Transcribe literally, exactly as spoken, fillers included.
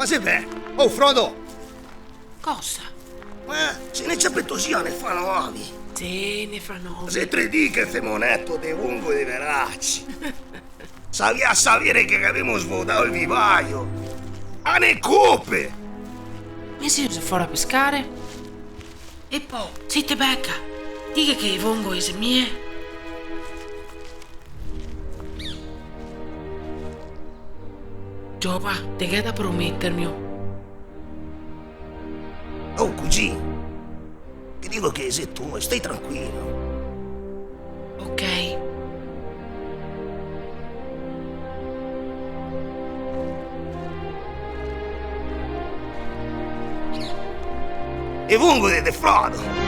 Ma xe ben, oh Frodo! Cosa? Ma se ne ciapè tosì, ne fa novi. Sì, ne fa novi. Xe tre dì che femo neto de vongole e de veraci. Savìa savere che gavemo svodà el vivaio. A ne cope! Mi xe fora a pescare. E po, se i te beca, dighe che e vongole xe mie. Giova, te ghè da prometermio. Oh, cugin, te digo che xe tu, e stai tranquilo. Ok. E vongole de Frodo.